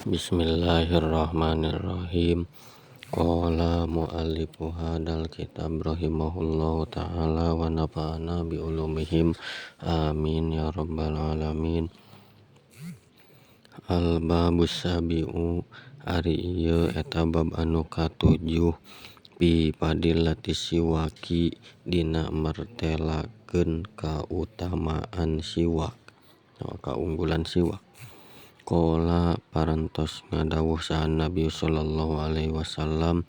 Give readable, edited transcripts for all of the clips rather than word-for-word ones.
Bismillahirrahmanirrahim. Qala muallifu hadal kitab rahimahullahu ta'ala wa nafa'ana bi ulumihim. Amin ya rabbal alamin. Al babus sabi'u ari ieu eta bab anu katujuh fi fadilati siwaki dina martelakeun kautamaan siwak atawa kaunggulan siwak. Qala parantos ngadawuh saha Nabi sallallahu alaihi wasallam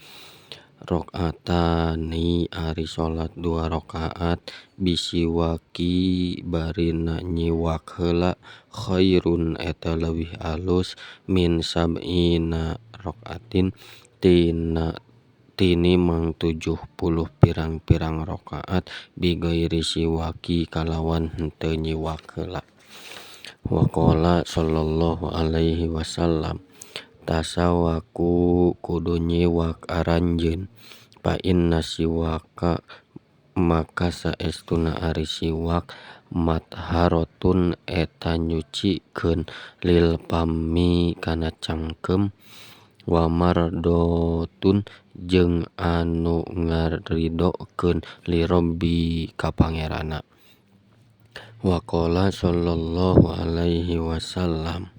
rakaatani ari salat dua rakaat bisiwaki barina nyiwak heula khairun eta leuwih alus min sab'ina rakaatin tina tinimang 70 pirang-pirang rakaat bighairi siwaki kalawan henteu nyiwak heula. Wa qala sallallahu alaihi wasallam tasawaku kudu nyiwak aranjeun fa inna siwaka maka saestuna ari siwak matharatun eta nyucikeun lil fammi kana cangkem wa mardhatun jeung anu ngaridokeun lirobbi ka pangeranna. Wa qala sallallahu alaihi wasallam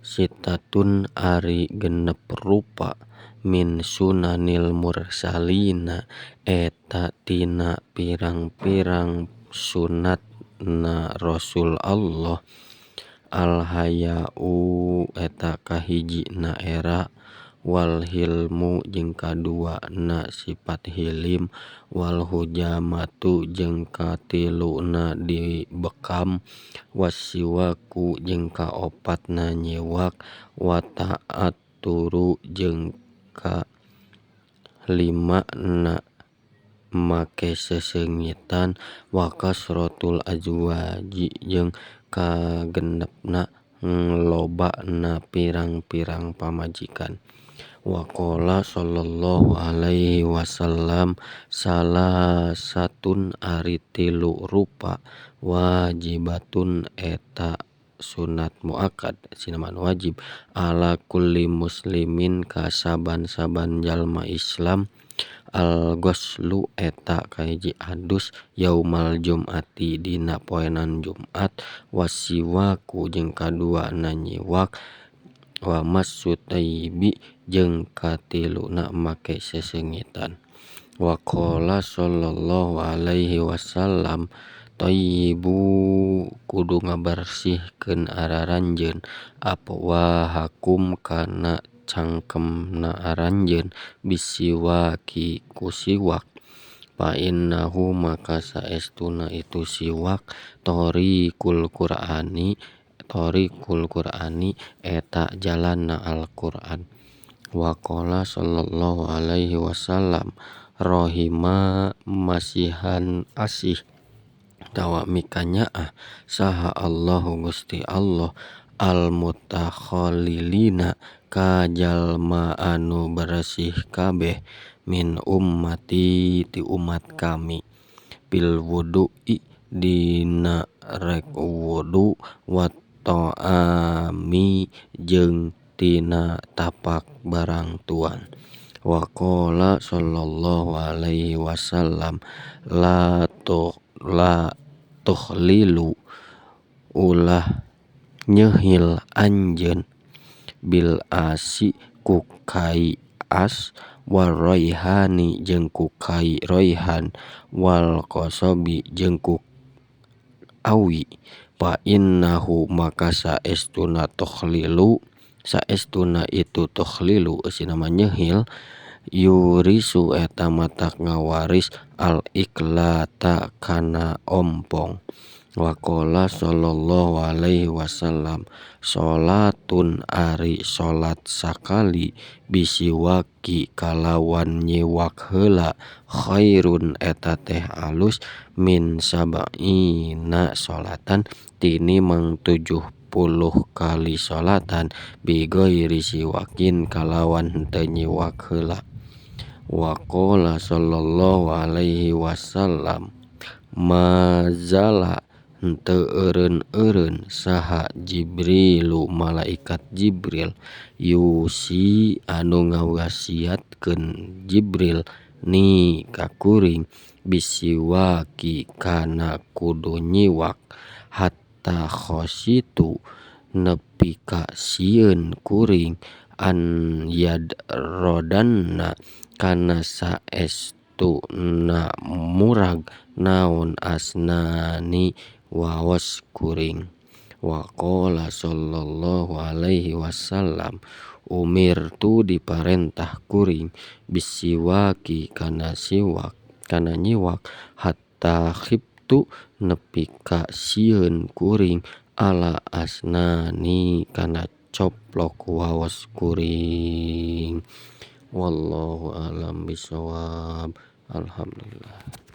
sittatun ari genep rupa min sunanil mursalina eta tina pirang-pirang sunatna Rasul Allah al haya'u eta kahijina era wal hilmu jeung kaduana sifat hilim wal hujamatu jeung katiluna dibekam wasiwaku jeung kaopatna nyiwak wa ta'atturu jeung kalimana make seseungitan wa kasratul azwaji jeung kagenepna lobana pirang-pirang pamajikan. Wa qala sallallahu alaihi wasallam salasatun ari tilu rupa wajibatun eta sunat muakkad sinaman wajib ala kulli muslimin ka saban-saban jalma Islam al ghuslu eta kahiji adus yaumal jum'ati dina poenan Jumat wasiwaku jeung kaduana nyiwak wa massu thayyibi jeung katiluna make seseungitan. Wa qala sallallahu alaihi wasallam thayyibu kudu ngabersihkeun araranjeun afwahakum kana cangkemna aranjeun bisiwaki ku siwak fa innahu maka saestuna itu siwak thariqul qur'ani eta jalanna Al-Qur'an. Wa qala sallallahu alaihi wasallam rahima masihan asih atawa mikanyaah saha Allahu Gusti Allah al mutakhallilina ka jalma anu beresih kabeh min ummati ti umat kami fil wudu'i dina rek wudu wa ta'ami jeung tina tapak barang tuang. Wa qala sallallahu alaihi wasallam la tukhlilu ulah nyeuhil anjeun bil asi ku kai as wal raihani jeung ku kai raihan wal qasabi jeung ku awi fa innahu maka saestuna tukhlilu saestuna itu tukhlilu eusina mah nyeuhil yurisu eta matak ngawaris al iklata kana ompong. Wa qala sallallahu alaihi wasallam salatun ari salat sakali bisiwaki kalawan nyiwak heula khairun eta teh alus min sab'ina salatan tinimang 70 kali salatan bighairi siwakin kalawan henteu nyiwak heula. Wa qala sallallahu alaihi wasallam mazala Henteu eureun-eureun saha Jibrilu malaikat Jibril yusi anu ngawasiatkeun Jibril ni ka kuring bisiwaki kana kudu nyiwak hatta khosyitu nepi ka sieun kuring an yadrodanna kana saestuna murag naon asnani waos kuring. Waqala shallallahu alaihi wasallam umirtu diparentah kuring bisiwaki kana siwak kana nyiwak hatta khiftu nepi ka sieun kuring ala asnani kana coplok waos kuring. Wallahu a'lam bishawab. Alhamdulillah.